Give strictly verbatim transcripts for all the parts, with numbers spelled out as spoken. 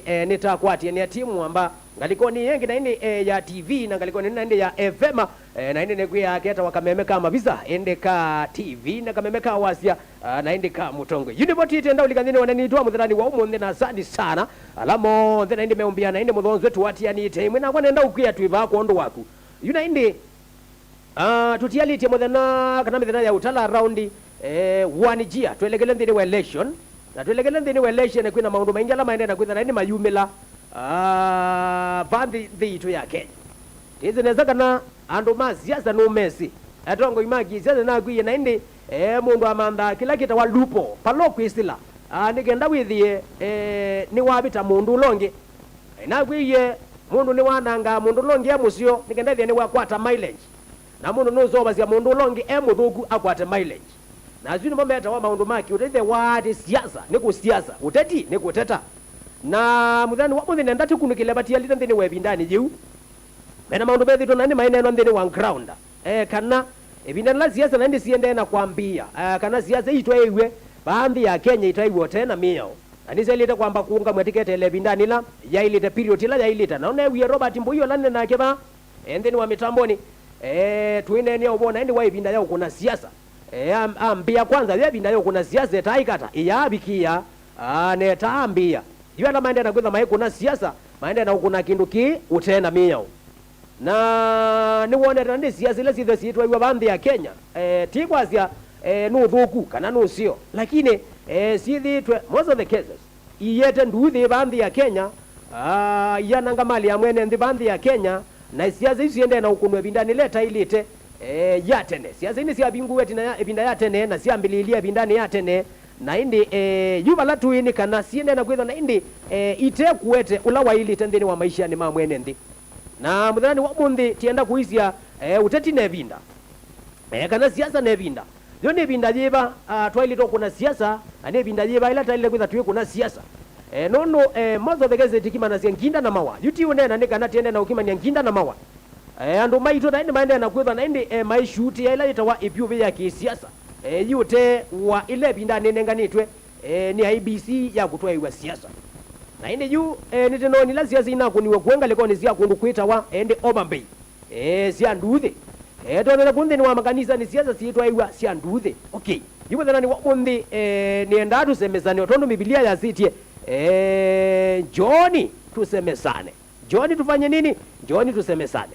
eh, nĩtakwatie nĩ ati mwamba ngalĩkonĩ ĩngĩ na ĩndĩ, eh, ya T V na ngalĩkonĩ na ĩndĩ ya F M, eh, na ĩndĩ nĩkwĩaa ketawa kameme ka mavisa, ĩndĩ ka T V na kameme ka wasya, ah, na ĩndĩ ka mũtongoi. Yu nĩvo twĩtenda ũlika nthĩnĩ wa nani twa mũthenani wa ũmũnthĩ na asante sana. Ala monthe na ĩndĩ meũmbĩa na ĩndĩ mũthonzwe tũatianĩte ĩmwe nakwa nenda ũkwĩa twĩ vaa kwondũ waku. Yu na ĩndĩ, ah, tũtialĩtye mũthenya kana mĩthenya ya ũtala around, eh, one year. Twelekele nthĩnĩ wa election. Na twelekele nthĩnĩ wa election kwĩna maũndũ maingĩ ala maendee na kwĩtha na ĩndĩ mayumĩla, ah, va nthĩ, nthĩ itũ ya Kenya. Tĩsĩ nesa kana andũ ma siasa nũmesĩ. Atongoi ma kĩsiasa nakwĩie na ĩndĩ, eh, mũndũ amanthaa kĩla kĩtawa loophole, palo kwĩsĩla, ah, nĩ kenda wĩthĩe, eh, nĩwavĩta mũndũ ũla ũngĩ. Nakwĩie, mũndũ nĩwanangaa mũndũ ũla ũngĩ e mũseo, nĩ kenda ĩthĩa nĩwakwata mileage. Na mũndũ nũseũvasya mũndũ ũla ũngĩ e mũthũku akwate mileage. Na asu nĩmo metawa maũndũ ma kĩũteti, the word siasa, nĩ kũsiasa, ũteti, nĩ kũteta. Na mũthenya wa mũthĩ nenda tũkunĩkĩle vatialĩte nthĩnĩ wa ĩvindanĩ yĩu. Mena maũndũ methĩtwe na nĩ maineenwa nthĩnĩ wa ground. Eh, kana ĩvinda yĩla siasa na ĩndĩ siendee na kwambĩĩa, eh, kana siasa itwaĩw'e vaa nthĩ ya Kenya itwaĩw'e ũtee na mĩao. Na nĩsyaĩlĩte kwamba kũũngamw'a tĩketeele ĩvindanĩ ĩla yaĩlĩte, period ĩla yaĩlĩte. Na ũneewie Robert Mbũi ũla nĩ nake vaa, eh, nthĩnĩ wa mĩtambonĩ, eh, twĩneenea ũvoo na ĩndĩ wa ĩvinda ya ũkũna siasa. Eh, am-, ambĩa kwanza, yo ĩvinda ya ũkũna siasa ĩtaaĩkata, ĩyaavikĩĩa, ah, na ĩtaambĩĩa. Yu ala maendee na kwĩtha maikũna siasa, maendee na kũkũna kĩndũ kĩĩ ũtee na mĩao. Na nĩwonete na nĩ siasa ila syĩthwe syĩtwaiwa vaa nthĩ ya Kenya, eh, ti kwasya, eh, nĩ ũthũku kana nĩ ũseo, lakini, eh, syĩthĩĩtwe, most of the cases, iete nduuthĩ vaa nthĩ ya Kenya, ah, iananga mali ya mwene nthĩ vaa nthĩ ya Kenya, na siasa isu siendee na ũkũnwa ĩvindanĩ ĩla ĩtaĩlĩte, eh, ya tene. Siasa inĩ syavingũiwe ĩtina ya ĩvinda ya tene, na syambĩlĩĩlya ĩvindanĩ ya tene, na ĩndĩ, eh, yu vala tũĩ nĩ kana siendee na kwĩthwa na ĩndĩ, eh, ite kũete ũla waĩlĩte nthĩnĩ wa maishanĩ ma mwene nthĩ. Na mũthenyanĩ wa ũmũnthĩ, tienda kũisya, eh, ũteti na ĩvinda. Eh, kana siasa na ĩvinda. Yo nĩ ĩvinda yĩva, ah, twaĩlĩte ũkũna siasa, na nĩ ĩvinda yĩva ĩla taĩlĩte kwĩtha twĩkũna siasa? Eh, nũndũ, eh, most of the cases tĩkimanasya nginda na mawa. Yu ti ũneena nĩ kana tiende na ũkimany'a nginda na mawa. Eh, andũ maitũ na ĩndĩ maendee na kwĩthwa na ĩndĩ, eh, maishuutĩa ĩla yĩtawa ĩvyũvĩ ya kĩsiasa, eh, yu ũtee wa ĩla ĩvinda nĩnenganĩtwe, eh, nĩ I E B C ya kũtwaĩw'a siasa. Na ĩndĩ yu, eh, nĩtĩnoni ila siasa inakũniwe kũe ngalĩkonĩ sya kũndũ kwĩtawa, eh, ĩndĩ Homa Bay. Eh, sya nduuthĩ. Eh, twonete kũu nthĩnĩ wa makanisa nĩ siasa syĩtwaĩw'a sya nduuthĩ. Okay. Yu mũthenyanĩ wa ũmũnthĩ, eh, nĩendaa tũsemesane, o tondũ Mbivilia yasĩtye, eh, njooni tũsemesane. Njooni tufanye nini? Njooni tusemesane.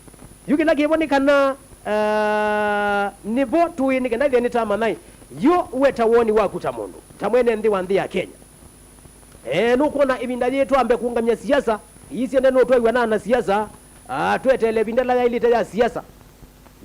Yu kĩla kĩvo nĩ kana, ah, nĩvo tũĩ nĩ kenda ĩthĩa nĩtamanya yu we ta woni waku ta mũndũ, ta mwene nthĩ wa nthĩ ya Kenya. Eh, nũkwona ĩvinda yĩĩ twambe kũũngamya siasa, ii syende nũtwaiwa na ana siasa, ah, tweteele ĩvinda ĩla yaĩlĩte ya siasa.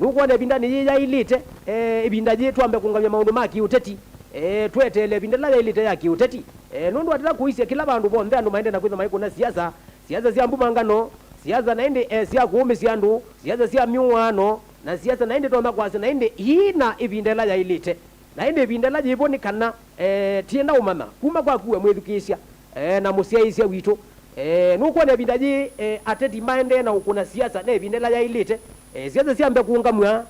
Nũkwona ĩvindanĩ yĩĩ yaĩlĩte, eh, ĩvinda yĩĩ twambe kũũngamya maũndũ ma kĩũteti, eh, tweteele ĩvinda ĩla yaĩlĩte ya kĩũteti. Eh, nũndũ atĩla kũisye kĩla vandũ vonthe andũ maendee na kwĩthwa maikũna siasa, siasa sya mbumangano, siasa na ĩndĩ, eh, sya kũũmĩsya andũ, siasa sya myũaano, na siasa na ĩndĩ tonya kwasya na ĩndĩ ii na ĩvinda ĩla yaĩlĩte. Na ĩndĩ ĩvinda ĩla yĩvo nĩ kana, eh, tienda ũmanya kuma kwaku we mwĩthukĩĩsya, eh, na mũsyaĩĩsya witũ. Eh, nũkwona ĩvinda yĩĩ, eh, ateti maendee na ũkũna siasa na ĩvinda ĩla yaĩlĩte, eh, siasa syambe kũũngamw'a,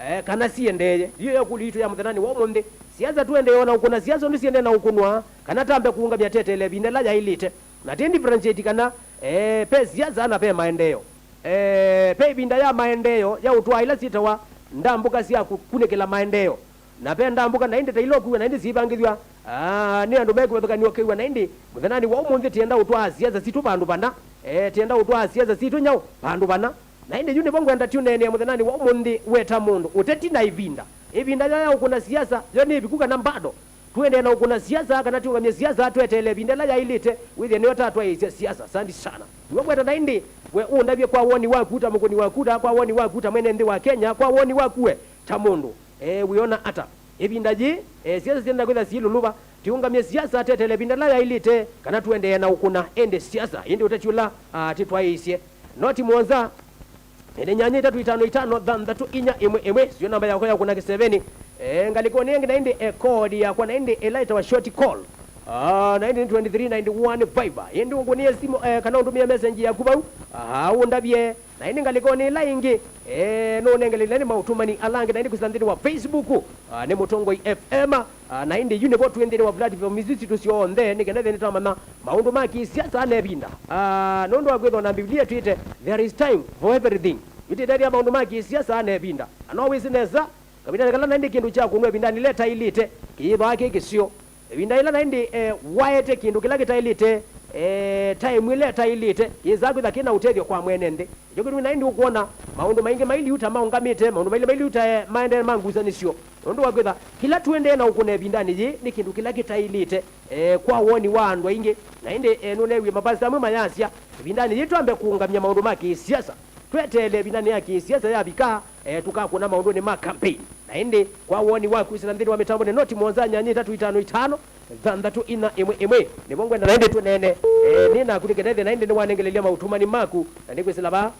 eh, kana siendeeye. Yu yo ĩkũlyo yitũ ya mũthenyanĩ wa ũmũnthĩ. Siasa tũendee o na ũkũna siasa ũndũ siendee na ũkũnwa, kana tambe kũũngamya tweteele ĩvinda ĩla yaĩlĩte. Na tĩ differentiate kana, eh, ve siasa na ve maendeeo. Eh, ve ĩvinda ya maendeeo ya ũtwaa ila syĩtawa ndambũka sya kũ-, kunĩkĩla maendeeo. Na ve ndambũka na ĩndĩ ta ila ũkwĩw'a na ĩndĩ syĩvangĩthw'a, ah, nĩ andũ mekũvathũkany'a ũkew'a na ĩndĩ mũthenyanĩ wa ũmũnthĩ tienda ũtwaa siasa sitũ vandũ vana. Eh, tienda ũtwaa siasa sitũ nyaũ vandũ vana. Na ĩndĩ yu nĩvo ngwenda tyũneenea mũthenyanĩ wa ũmũnthĩ we ta mũndũ, ũteti na ĩvinda. Ĩvinda yo ya ũkũna siasa, yo nĩ ĩviku kana bado? Tũendee na ũkũna siasa kana tũũngamye siasa tweteele ĩvinda ĩla yaĩlĩte, wĩthĩe nĩyo tatwaĩĩsya siasa? Asante sana. Nĩwe ngwenda na ĩndĩ we ũndavye kwa woni waku ta mũkũni wa kura, kwa woni waku ta mwene nthĩ wa Kenya, kwa woni waku we ta mũndũ. Eh, wĩona ata? Ĩvinda yĩĩ, eh, siasa sienda kwĩtha syĩlũlũva, tiũngamye siasa tweteele ĩvinda ĩla yaĩlĩte, kana tũendee na ũkũna ĩndĩ siasa, ĩndĩ ũteti ũla, ah, tĩtwaĩĩsye? Noti mũonza, ĩlĩ nyanya itatũ itano itano thanthatũ inya ĩmwe ĩmwe, sio namba yakwa ya ũkũna kĩsevenĩ. Eh, ngalĩkonĩ ĩngĩ na ĩndĩ, eh, kodi yakwa na ĩndĩ ĩla ĩtawa short call. Ah, na ĩndĩ nĩ twenty-three ninety-one five. Ĩndĩ ũngũnĩe simũ, eh, kana ũndũmĩe message yaku vau. Ah, ũndavye. Na ĩndĩ ngalĩkonĩ ĩla ĩngĩ, eh, nũnengelele nĩ maũtũmani ala angĩ na ĩndĩ kwĩsĩla nthĩnĩ wa Facebook. Ah, nĩ Mũtongoi F M. Ah, na ĩndĩ yu nĩvo twĩ nthĩnĩ wa platform isu sitũ syonthe, nĩ kenda ĩthĩnĩ twamanya maũndũ ma kĩsiasa na ĩvinda. Ah, nũndũ wa kwĩthwa na Biblia ĩtwĩte, "There is time for everything." Ĩtĩtethya maũndũ ma kĩsiasa na ĩvinda. Na no wĩsĩ nesa, kavindanĩ kala na ĩndĩ kĩndũ kya kũnwa ĩvindanĩ ĩla ĩtaĩlĩte, kĩyĩthwaa kĩ kĩseo. Ĩvinda ĩla na ĩndĩ, eh, waete kĩndũ kĩla kĩtaĩlĩte, eh, time ĩla ĩtaĩlĩte, kĩsaa kwĩtha kĩna ũtethyo kwa mwene nthĩ. Nĩkyo kĩtumi na ĩndĩ ũkwona maũndũ maingĩ mailiu ta maũngamĩte, maũndũ mailĩ mailiu ta, eh, maendee ma ngusanĩsyo. Nũndũ wa kwĩtha kĩla tũendee na ũkũna ĩvindanĩ yĩĩ nĩ kĩndũ kĩla kĩtaĩlĩte, eh, kwa woni wa andũ aingĩ. Na ĩndĩ, eh, nũneewie mapasita amwe mayasya, ĩvindanĩ yĩĩ twambe kũũngamya maũndũ ma kĩsiasa. Tweteele ĩvindanĩ ya kĩsiasa yavika, eh, tũkakũna maũndũnĩ ma campaign. Na ĩndĩ, kwa woni waku, ĩsĩla nthĩnĩ wa mĩtambo nĩ noti mũonza nyanya itatũ itano itano, thanthatũ inya ĩmwe ĩmwe. Nĩvo ngwenda na ĩndĩ tũneene, eh, nĩ naku nĩ kenda ĩthĩ na ĩndĩ nĩwanengelelya maũtũmani maku, na nĩkwĩsĩla vaa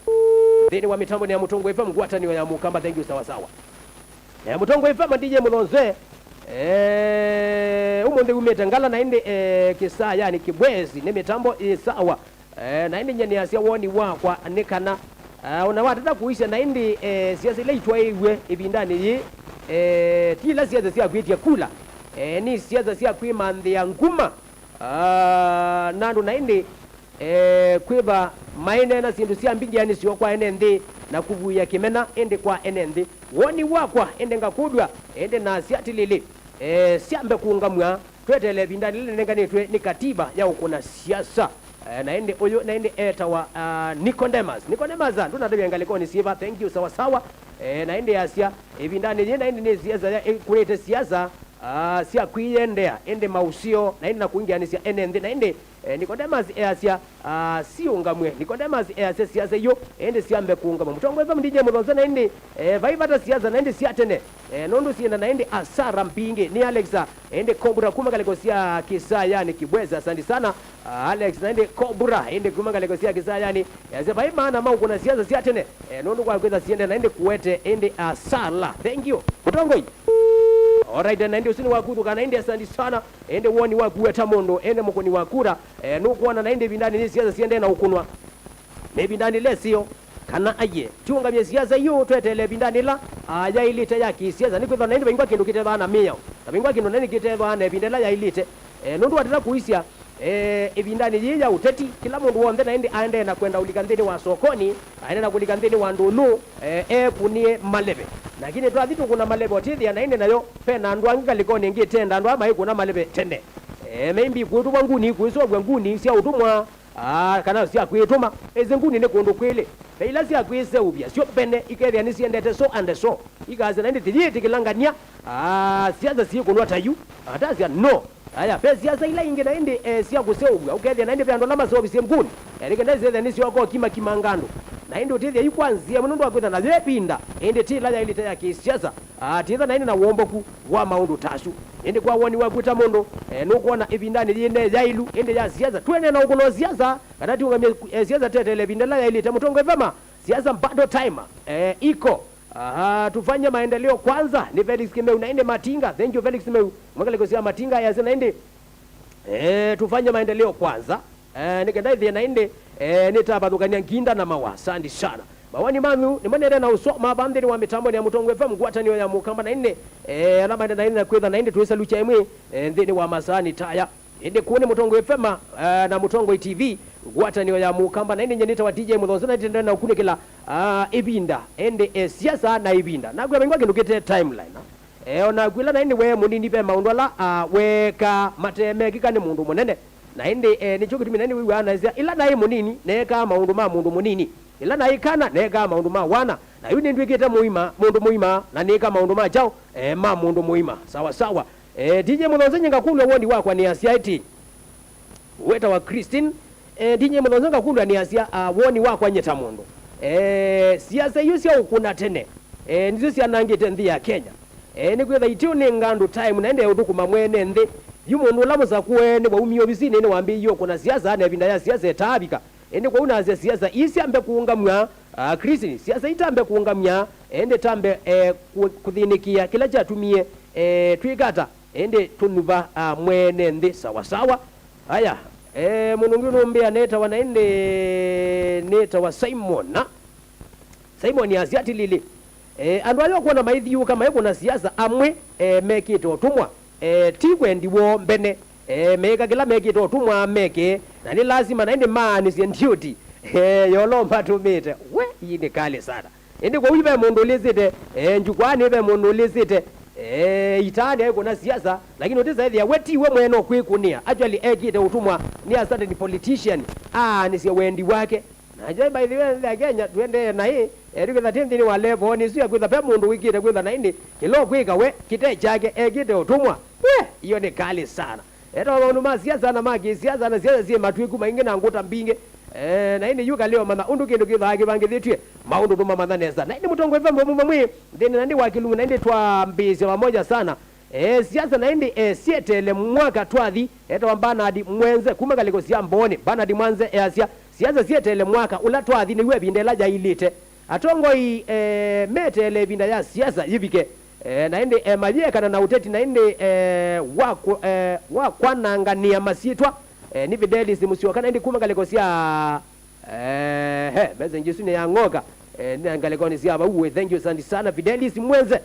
nthĩnĩ wa mĩtambo nĩ ya Mũtongoi F M, ngwatanĩo ya Mũkamba. Thank you, sawa sawa. Eh, Mũtongoi F M, D J Mũthonze, eh, ũmũnthĩ umĩte Ngala na ĩndĩ, eh, Kĩsayani Kĩbwezi nĩ mĩtambo ĩ sawa. Eh, na ĩndĩ nyie nĩasya woni wakwa nĩ kana, ah, ona watata kũisya na ĩndĩ, eh, siasa ila itwaĩiw'e ĩvindanĩ yĩĩ, eh, ti ila siasa sya kwĩtya kula, eh, nĩ siasa sya kwĩmanthĩa nguma, ah, na andũ na ĩndĩ, eh, kwĩva maĩneena syĩndũ sya mbingĩanĩsyo kwa ene nthĩ na kũvuĩa kĩmena ĩndĩ kwa ene nthĩ. Woni wakwa ĩndĩ ngakũlw'a, ĩndĩ nasya atĩlĩlĩ, eh, syambe kũũngamw'a. Tweteele ĩvinda lĩla lĩnenganĩtwe nĩ katiba ya ũkũna siasa. Eh, na ĩndĩ ũyũ, na ĩndĩ etawa, ah, Nicodemus. Nicodemus, ah, ndũnatavya ngalĩkonĩ syĩva? Thank you, sawa sawa. Eh, na ĩndĩ asya, ĩvindanĩ yĩĩ, na ĩndĩ nĩ siasa ya, ĩkũnĩte siasa, ah, sya kwĩyendea, ĩndĩ maũseo, na ĩndĩ na kũingĩanĩsya ene nthĩ, na ĩndĩ, eh, Nicodemus easya, ah, siũngamw'e. Nicodemus easya siasa iyo, ĩndĩ syambe kũũngamw'a. Mũtongoi F M, D J Mũthonze, na ĩndĩ, eh, vai vata siasa, na ĩndĩ sya tene. Eh, nũndũ syĩna na ĩndĩ asara mbingĩ. Nĩ Alex, ah, ĩndĩ Kobra kuma ngalĩko sya Kĩsayani Kĩbwezi, asante sana. Ah, Alex na ĩndĩ Kobra, ĩndĩ kuma ngalĩko sya Kĩsayani. Yasya vai maana ma ũkũna siasa sya tene, eh, nũndũ kwa kwĩtha siendee na ĩndĩ kũete ĩndĩ asala. Thank you. Mũtongoi. Alright, na ĩndĩ ũsu nĩ wakuthũka na ĩndĩ asante sana. Ĩndĩ woni waku weta mũndũ, ĩndĩ mũkũni wa kura, eh, nũkwona na ĩndĩ ĩvindanĩ yĩ siasa siendee na ũkũnwa. Nĩ ĩvindanĩ leseo kana aiye. Tiũngamye siasa yu tweteele ĩvindanĩ ĩla, ah, yaĩlĩte ya kĩsiasa, nĩkwĩthwa na ĩndĩ vaingwa kĩndũ kĩtethwaa na mĩao, na vaingwa kĩndũ na ĩndĩ kĩtethwaa na ĩvinda ĩla yaĩlĩte. Eh, nũndũ watata kũisya, eh, ĩvindanĩ yĩĩ ya ũteti, kĩla mũndũ w'onthe na ĩndĩ aendee na kwenda ũlika nthĩnĩ wa sokoni, aendee na kũlika nthĩnĩ wa ndũnyũ, eh, ekũnĩe maleve. Lakini twathi tũkũna maleve ũtĩthĩa na ĩndĩ nayo, ve na andũ angĩ ngalĩkonĩ ĩngĩ ĩtenda andũ aa maĩkũna maleve tene. Eh, maybe kũĩtũmwa nguni, kũĩseũvw'a nguni sya ũtũmwa, aa, kana sya kwĩtũma. Ĩsĩ nguni nĩ kũndũ kwĩlĩ. Ve ila sya kwĩseũvya syo mbene ikethĩa nĩsiendete so and so, ikasya na ĩndĩ tĩyĩtĩkĩlangany'a, aa, siasa syĩkũnwa ta yu. Atasya no. Aya, ve siasa ila ingĩ na ĩndĩ, eh, sya kũseũvw'a, ũkethĩa na ĩndĩ ve andũ ala maseũvisye nguni. Eh, nĩ kenda ĩsethĩa nĩsyoka ũkimakimanga andũ. Na ĩndĩ ũtĩthya yu kwa nzĩa ĩmwe nũndũ wa kwĩtha nayo ĩvinda, ĩndĩ ti ĩla yaĩlĩte ya kĩsiasa. Aa, tĩtha na ĩndĩ na womboku wa maũndũ ta asu. Ĩndĩ kwa woni waku ta mũndũ, eh, nũkwona ĩvindanĩ yĩĩ ne yaĩlu ĩndĩ ya siasa? Twene na ũkũna siasa, kana tiũngamye, eh, siasa tetele ĩvinda ĩla yaĩlĩte? Mũtongoi F M, siasa bado time, eh, iko. Aha, tufanye maendeleo kwanza. Nĩ Felix Kimeu na ĩndĩ Matinga. Thank you, Felix Kimeu. Mwangalĩko sya Matinga yasya na ĩndĩ, eh, tufanye maendeleo kwanza. Eh, nĩ kenda ĩthĩe na ĩndĩ, eh, nĩtavathũkany'a nginda na mawa. Asante sana. Mawoni manyu nĩmo nĩenda na ũsoma vaa nthĩnĩ wa mĩtambo ya Mũtongoi F M, ngwatanĩo ya Mũkamba na ĩndĩ, eh, ala maenda na ĩndĩ na kwĩtha na ĩndĩ twĩsalukya ĩmwe, eh, nthĩnĩ wa masaani taya. Ĩndĩ kũũ nĩ Mũtongoi F M, eh, na Mũtongoi T V, ngwatanĩo ya Mũkamba na ĩndĩ nyie nĩtawa D J Mũthonze na ĩtendea na ũkunĩkĩla, ah, ĩvinda, ĩndĩ, eh, siasa na ĩvinda. Nakwĩa vaingwa kĩndũ kĩte timeline. E, o naku ĩla naĩ nĩwe mũnini, ve maũndũ ala, a, weekaa mate mekĩka nĩ mũndũ mũnene. Na ĩndĩ, e, nĩkyo kĩtumi naĩ nĩwĩw'aa naĩsya, ĩla naĩ mũnini, neekaa maũndũ ma mũndũ mũnini. Ĩla naĩ kana, neekaa maũndũ ma wana. Na yu nĩndw'ĩkĩte mũima, mũndũ mũima, na nĩĩka maũndũ ma kyaũ? E, ma mũndũ mũima. Sawa sawa. E, D J Mũthonze, nyie ngakũlw'a woni wakwa nĩ asya ĩtĩ. Wĩtawa Christine. Eh, D J Mũthonze, ngakũlw'a nĩ asya, ah, woni wakwa nyie ta mũndũ. Eh, siasa iu sya ũkũna tene, eh, nĩsyo syanangĩte nthĩ ya Kenya. Eh, nĩkwĩtha itiũnenga andũ time na ĩndĩ ũthũkũma mwene nthĩ. Yu mũndũ ũla mũsakũe nĩwaumie ovisinĩ nĩwambĩĩie ũkũna siasa na ĩvinda ya siasa ĩtaavika. Ĩndĩ kwoou nasya siasa ii syambe kũũngamw'a, ah, Christine, siasa itambe kũũngamw'a, ĩndĩ tambe, eh, kũ-, kũthĩnĩkĩa kĩla kyatumie, eh, twĩka ata? Ĩndĩ tũnyuva, ah, mwene nthĩ sawasawa. Aya, eh, mũndũ ũngĩ ũnũmbĩa nĩtawa na ĩndĩ nĩtawa Simon. Na Simon asya atĩlĩlĩ, eh, andũ aya ũkwona maithiũka maikũna siasa amwe, eh, mekĩte ũtũmwa, eh, ti wendi woo mbene, eh, meĩka kĩla mekĩte ũtũmwa meke, na nĩ lasima na ĩndĩ maanĩsye ndiũti, eh, yolo matũmĩte. We, ii nĩ kalĩ sana. Ĩndĩ kwoou ve mũndũ ũlĩsĩte, eh, njukwaanĩ ve mũndũ ũlĩsĩte, eh, itaanĩ aikũna siasa, lakini ũtĩsaĩthĩa we tiwe mwene ũkwĩkũnĩa. Actually, ekĩte ũtũmwa nĩ a certain politician aanĩsye wendi wake. Na jai, by the way, nthĩ ya Kenya, tũendee naĩ, eh, tũketha tĩ nthĩnĩ wa level nĩsu ya kwĩtha ve mũndũ wĩkĩte kwĩtha na ĩndĩ kĩla ũkwĩka we kĩte kyake, ekĩte ũtũmwa. We, iyo nĩ kalĩ sana. Etawa maũndũ ma siasa na ma kĩsiasa na siasa syĩ matwĩku maingĩ na ngũta mbingĩ. Eh, na ĩndĩ yu kaleo manya ũndũ kĩndũ kĩthaa kĩvangĩthĩtw'e, maũndũ tũmamanya nesa. Na ĩndĩ mũtongoi vambo mumwe mwĩ nthĩnĩ na ĩndĩ wa kĩlungu, na ĩndĩ twambĩĩsya pamoja sana. Eh, siasa na ĩndĩ, eh, syeteele mwaka twathi. Etawa Bernard Mwenze kuma ngalĩko sya Mbooni. Bernard Mwenze easya, siasa syeteele mwaka ũla twathi nĩw'o ĩvinda ĩla yailĩte. Atongoi, eh, meteele ĩvinda ya siasa yĩvike. Eh, na ĩndĩ, eh, mayĩekana na ũteti na ĩndĩ, eh, wa kũ-, eh, wa kwananganĩa masyĩtwa, eh, nĩ Fidelis Musyoka na ĩndĩ kuma ngalĩko sya, eh, he, message ĩsu nĩ ya ng'oka, eh, nĩ ngalĩkonĩ sya vau. Thank you, asante sana Fidelis Mwenze.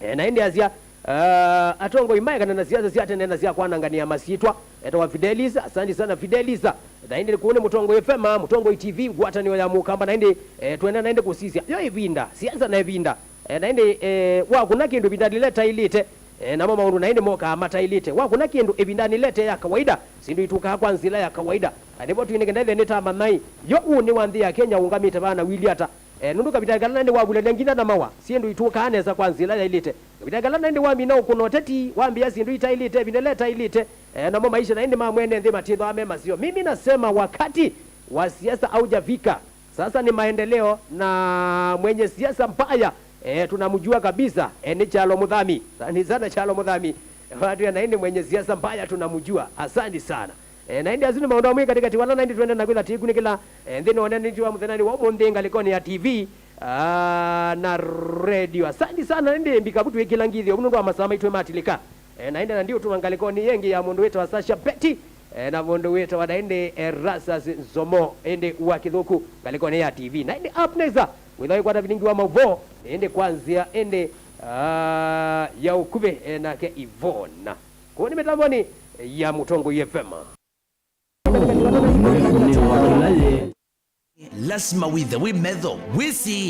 Eh, na ĩndĩ asya, ah, atongoi maekana na siasa sya tene na sya kwananganĩa masyĩtwa. Etawa Fidelis, asante sana Fidelis. Na ĩndĩ kũu nĩ Mũtongoi F M, Mũtongoi T V, ngwatanĩo ya Mũkamba, na ĩndĩ, eh, twenda na ĩndĩ kũsisya yo ĩvinda, siasa na ĩvinda. Eh, na ĩndĩ, eh, wakũna kĩndũ ĩvindanĩ letaĩlĩte, eh, namo maũndũ na ĩndĩ mokaa mataĩlĩte. Wakũna kĩndũ ĩvindanĩ lete ya kawaida, syĩndũ itũkaa kwa nzĩla ya kawaida. Na nĩvo twĩnĩkenda ĩthe nĩtamanyai, yo ũnĩ wa nthĩ ya Kenya ũngamĩte vaa na wili ata? Eh, nũndũ kavita kala na ĩndĩ wavulany'a nginya na mawa, syĩndũ itũkaa nesa kwa nzĩla yaĩlĩte. Kavita kala na ĩndĩ wamina ũkũna ũteti, wambĩa syĩndũ itaĩlĩte, ĩvinda ĩla ĩtaĩlĩte, eh, namo maisha na ĩndĩ ma mwene nthĩ matĩthwa me maseo. Mimi nasema wakati wa siasa haujafika. Sasa ni maendeleo na mwenye siasa mbaya, eh, tunamjua kabisa, eh, ni Kyalo Mũthami. Asante sana Kyalo Mũthami. Watu ya na ĩndĩ mwenye siasa mbaya tunamjua. Asante sana. Eh, na ĩndĩ asu nĩ maũndũ amwe katĩkatĩ wala na ĩndĩ twenda na kwĩtha tĩkunĩkĩla, eh, nthĩnĩ wa ũneneti wa mũthenyanĩ wa ũmũnthĩ ngalĩkonĩ ya T V, ah, na radio. Asante sana, ĩndĩ mbikavu twĩkĩla ngithyo nũndũ wa masaa maitũ matilĩka. Eh, na ĩndĩ na ndiũtũma ngalĩkonĩ yengĩ ya mũndũ wĩtawa Sasha Betty, eh, na mũndũ wĩtawa na ĩndĩ, eh, Erastus Nzomo, ĩndĩ wa kĩthũku ngalĩkonĩ ya T V. Na ĩndĩ up next, wĩthawa ĩkwata vilingi wa maũvoo, ĩndĩ kwa nzĩa ĩndĩ, ah, ya ũkuvĩ, eh, nake Ivona. Kũu nĩ mĩtambonĩ ya Mũtongoi F M. Lasima wĩthe wĩ metho, wĩsĩ